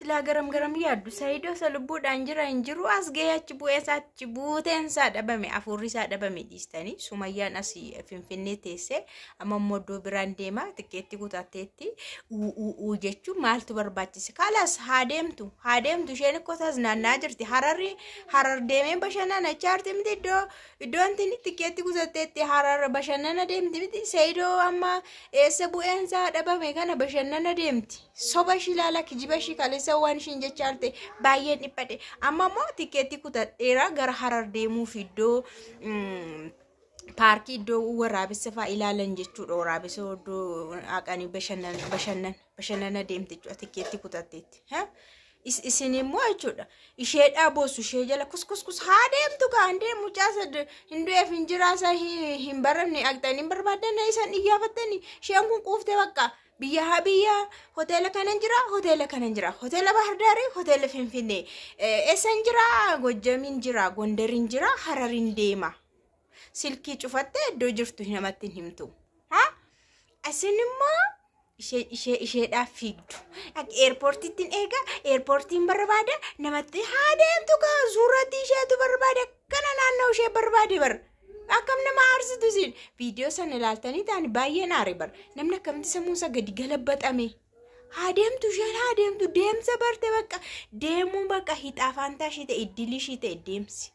Silaa garam garam yaaddu Saayidoo isa lubbuudhaan jira hin jiru as gahee achi bu'ee isaa achi buuteen isaa dhabame afuurri isaa dhabame dhiistanii Sumayyaan as Finfinnee teessee amma immoo iddoo biraan deema tikkeetti kutatteetti uu jechuun maaltu barbaachise? Kalas haa deemtu haa deemtu isheen ikkoo taasnaannaa jirti Hararri Harar deemee bashannana chaarti miti iddoo iddoo intini tikkeetti kutatteetti Harar bashannana deemti miti Saayidoo amma eessa bu'een isaa dhabame kana bashannana deemti. Soba ishii ilaala kijiba ishii kaleessa waan ishiin jechaa jirte baay'een dhiphadhe. Amma immoo tikkeetti kutadheera gara Harar deemuuf iddoo paarkii iddoo waraabessa fa'aa ilaalan jechuudha. Waraabessa iddoo haqanii bashannana bashannana bashannana deemte jechuudha tikkeetti kutatteetti. Isin immoo jechuudha isheedhaa boossu ishee jala kus kus kus haa deemtu kaan deemu mucaa hin du'eef hin jiraasa hin baranne dhaqxanii hin barbaaddanne isan iyyaafattanii isheen kun quuftee bakka biyya haa biyya hoteela kanan jira hoteela kanan jira hoteela Baahardaarii hoteela Finfinnee eessan jira Gojjamiin jira Gondariin jira Harariin deema silkii cufattee iddoo jirtu namatti hin himtu. Isin immoo ishee ishee isheedhaaf fiigdu. Eerpoortiitti eega eerpoortiin barbaada namatti haa deemtu kaa suuratti isheetu barbaada akkana naannoo ishee barbaade bar. Akkam nama aarsitu isin viidiyoo sana ilaaltanii ta'an baay'een aare bar namni akkamitti sammuunsa gadi galabbaxame. Haa deemtu isheen haa deemtu deemsa barte bakka deemuu bakka hixaa faantaa ishee ta'e iddilii ishee ta'e deemsi.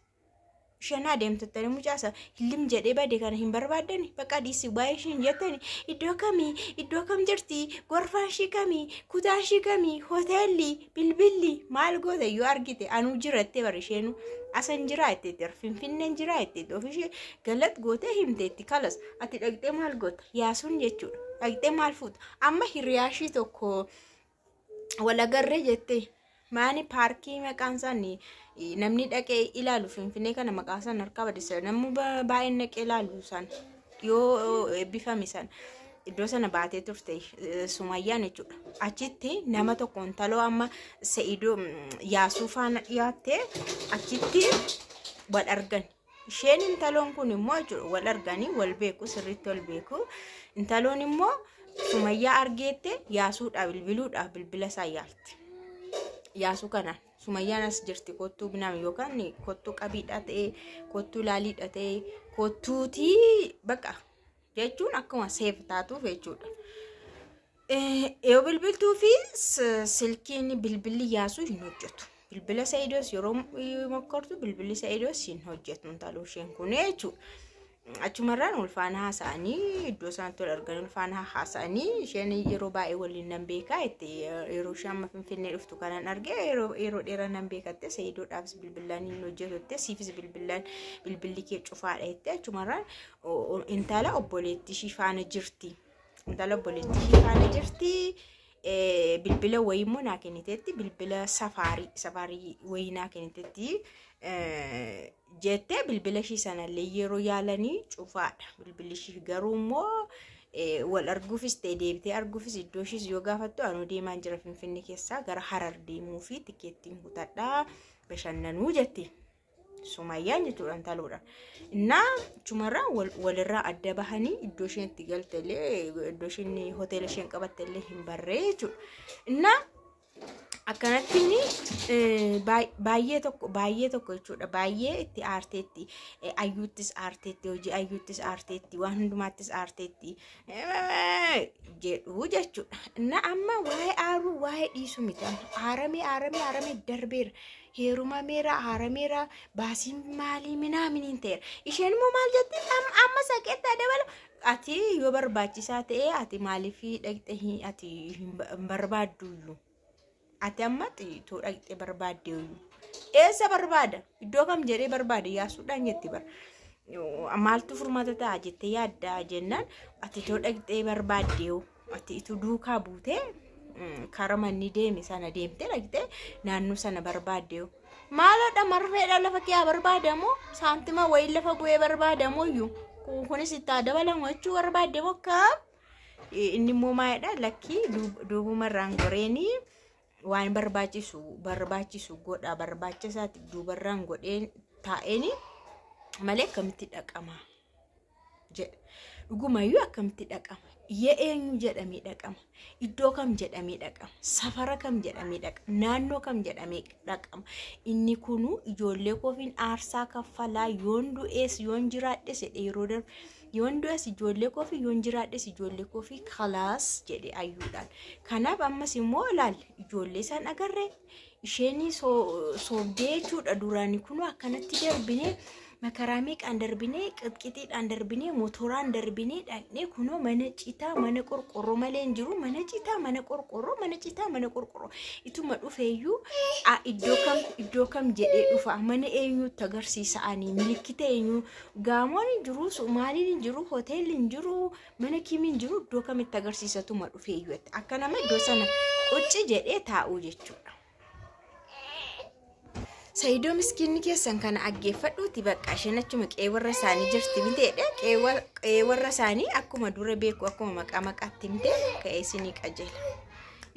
Isheen haa deemtu jettanii mucaasa hillim jedhee bade kana hin barbaaddani bakka dhiisi waa'ee isheen jettani iddoo kamii iddoo kam jirti gorfaan ishii kamii kutaan ishii kamii hoteelli bilbilli maal goota yoo argite anuu jiratte bar isheenu asan jiraa jetteetti Finfinneen jiraa jetteetti ofishee galat gootee himteetti kalas ati dhaqxee maal goota yaasuun jechuudha dhaqxee maal fuuta amma hiriyaa ishii tokko walagarree jettee maani paarkii maqaan isaanii namni dhaqee ilaalu Finfinnee kana maqaa isaan harkaa badisa namni baay'een dhaqee ilaalu san yoo eebbifame san iddoo sana baatee turte Sumayyaan jechuudha. Achitti nama tokko intaloo amma Sa'idoo Yaasuu faana dhiyaattee achitti wal argan. Isheen intaloon kun immoo jechuudha wal arganii wal beeku sirriitti wal beeku. Intaloon immoo Sumayyaa argeette Yaasuudhaa bilbiluudhaaf bilbila isaa yaalti. Yaasuu kanaan Sumayyaan as jirti kottuu binam yookaan kottuu qabiidha ta'ee kottuu laaliidha ta'ee kottuutii bakka jechuun akkuma seef taatuuf jechuudha. Yoo bilbiltuu fi silkiin bilbilli Yaasuu hin hojjetu. Bilbila Sa'idoos yeroo mokkortu bilbilli Sa'idoos hin hojjetu intaloo isheen kun jechuudha. Achumarraan wal faana haasa'anii iddoo sanatti wal arganii wal faana haasa'anii isheen yeroo baay'ee waliin nan beekaa itti yeroo isheen amma Finfinnee dhuftu kanan arge yeroo dheeraa nan beekatte Sa'idoodhaafis bilbilaan hin hojjetutte siifis bilbilaan bilbilli kee cufaadha jette achumarraan intala obboleettii ishii faana jirti. Intala obboleettii ishii faana jirti. Bilbila wayii immoo naa kenniteetti bilbila safaarii safaarii wayii naa kenniteetti jettee bilbila ishii sanallee yeroo yaalanii cufaadha. Bilbilli ishii garuu immoo wal arguufis ta'e deebitee arguufis iddoo ishiis yoo gaafattu anuu deemaan jira Finfinnee keessaa gara Harar deemuu fi tikeettiin kutadhaa bashannanuu jetti. Sumayyaan jechuudha intaloodha. Innaa achumarraa walirraa adda bahanii iddoo isheen itti galte illee iddoo isheen hoteela isheen qabatte illee hin barree jechuudha. Innaa akkanattiin baay'ee tokko baay'ee tokko jechuudha baay'ee itti aarteetti ayyuuttis aarteetti hojii ayyuuttis aarteetti waan hundumaattis aarteetti jedhu jechuudha. Innaa amma waa'ee aaruu waa'ee dhiisuu miti aaramee aaramee aaramee darbeera. Heerumameera aarameera baasiin maalii minaaminiin ta'eera. Isheen immoo maal jetti amma saqeettaa dabala ati yoo barbaachisaa ta'e ati maaliif dhaqxee ati hin barbaadduyyuu. Ati amma xiitoo dhaqxee barbaaddeeyyuu. Eessa barbaada? Iddoo kam jedhee barbaada yaasuudhaan jetti bara. Maaltu furmaata ta'a jettee yaaddaa jennaan ati itoo dhaqxee barbaaddeeyu. Ati ituu duukaa buutee karaa manni deeme sana deemtee dhaqxee naannoo sana barbaaddeeyu. Maalodha marfeedha lafa kee barbaadamu saantima wayii lafa bu'ee barbaadamu iyyuu. Kunis itti haa dabalamu jechuu barbaadde bokka. Inni immoo maalidha lakkii duubumarraan goreenii. Waan barbaachisu barbaachisu godha barbaachisaati duubarraan godheen taa'een malee akkamitti dhaqama jedha. Dhugumayyuu akkamitti dhaqama Eenyu jedhamee dhaqama? Iddoo kam jedhamee dhaqama? Safara kam jedhamee dhaqama? Naannoo kam jedhamee dhaqama? Inni kunu ijoollee koofiin aarsaa kaffalaa, yoon du'ees yoon jiraadhes jedhe yeroo darbe. Yoon du'es ijoollee koofi, yoon jiraadhes ijoollee koofi, kalaas jedhe ayyuudhaan. Kanaaf ammas immoo ilaali, ijoollee isaan agarree isheen soobdee jechuudha. Duraanii kunu akkanatti darbinee, makaraa meeqaan darbinee, qixqixiidhaan darbinee, motoraan darbinee dhaqnee, kunoo mana citaa mana qorqorroo malee hin jiru, mana citaa mana qorqorroo, mana citaa mana qorqorroo. Ituma dhufeeyyuu iddoo kam iddoo kam jedhee dhufa? Mana eenyutti agarsiisa? Ani milikkita eenyu? Gaamoon hin jiru, maaliin hin jiru, hoteelli hin jiru, mana kimiin hin jiru, iddoo kamitti agarsiisatuma dhufeeyyuu akka nama iddoo sana qucci jedhee taa'uu jechuudha. Sayidoo miskiinni keessan kana aggeeffadhuuti, bakka isheen achuma qe'ee warra isaanii jirti miteedha. Qe'ee warra isaanii akkuma dura beeku, akkuma maqaa maqaatti mite ka'ee isinii qajeela.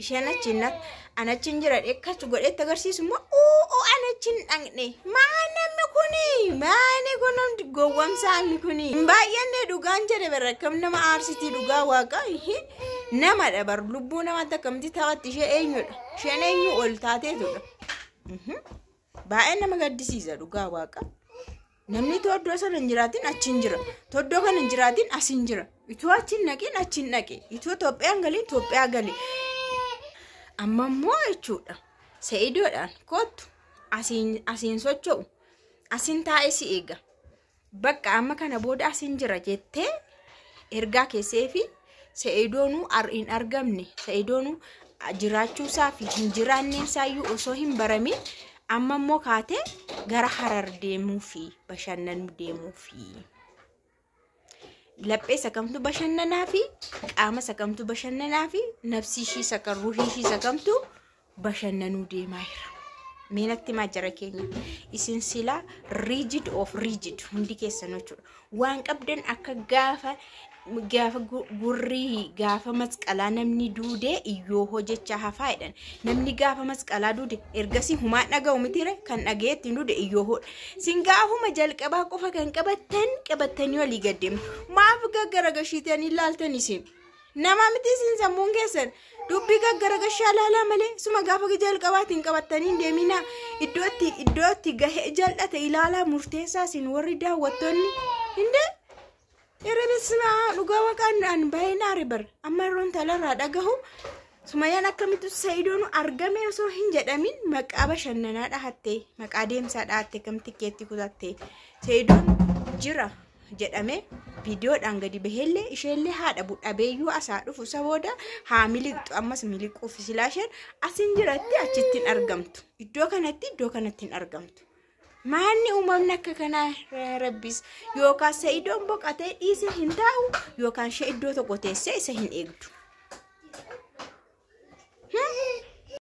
Isheen achiin an achiin jira dheekkachu godhetti agarsiisu immoo uuu, an achiin dhaqne, maa namni kuni, maani kun namni gowwamsaa namni kuni. Hin baay'anne dhugaan jedhe bara, akkam nama aarsitii dhugaa waaqa namadha bar, lubbuu namaatti akkamitti taphatti? Ishee eenyudha? Isheen eenyu ol taateetudha? Baay'ee nama gaddisiisa dhugaa waaqa. Namni iddoo sana hin jiraatin achi hin jira. Iddoo kana hin jiraatin as hin jira. Itoo achi hin naqin achi hin dhaqe. Itoo Itoophiyaan galin Itoophiyaa gale. Amma immoo jechuudha. Sa'idoodhaan kottu, asiin socho'u. Asiin taa'ee si eega. Bakka amma kana booda asiin jira jettee ergaa keessee fi Sa'idoonuu hin argamne. Sa'idoonuu jiraachuusaa fi hin jiraanneen isaayyuu osoo hin baramin, amma immoo kaatee gara Harar deemuu fi bashannanuu deemuu fi laphee isa kamtu bashannanaa fi qaama isa kamtu bashannanaa fi nafsi ishii isa kan ruhii ishii isa kamtu bashannanuu deemaa jira? Meenatti maa jara keenya, isin silaa rigid of rigid hundi keessan jechuudha. Waan qabdan akka gaafa gurrii gaafa masqalaa namni duudee iyyoo hojjechaa hafaa jedhan. Namni gaafa masqalaa duude ergasii humaan dhaga'u mitire, kan dhaga'ee ittiin duude iyyoo hodha. Isin gaafuma jalqabaa qofa kan qabattan qabattanii olii gaddeemtu. Maaf gaggaragashiitanii ilaaltan isin? Nama miti isin, sammuun keessan dubbii gaggaragashaa laalaa malee suma gaafa jalqabaatiin qabattanii hin deeminaa. Iddootti gahee jal'ate ilaalaa murteessaa isin warri daawwattoonni hindee. Irra bismaa dhugaa waqaan an baay'ee naare bar, amma yeroon talarraa dhagahu Sumayyaan akkamitti Sa'idoon argame osoo hin jedhamin maqaa bashannanaa dhahattee, maqaa deemsaa dhahattee, kam tikkeetti kutattee, Sa'idoon jira jedhame viidiyoodhaan gadi baheellee isheellee haadha dhabeeyyuu asaa dhufu isa booda haa miliqxu, ammas miliquuf silaa isheen asin jiratti achitti hin argamtu, iddoo kanatti hin argamtu. Maanni uumamni akka kanaa rabbis yookaan Sa'idoon boqotee dhiise hin taa'u, yookaan ishee iddoo tokko teessee isa hin eegdu.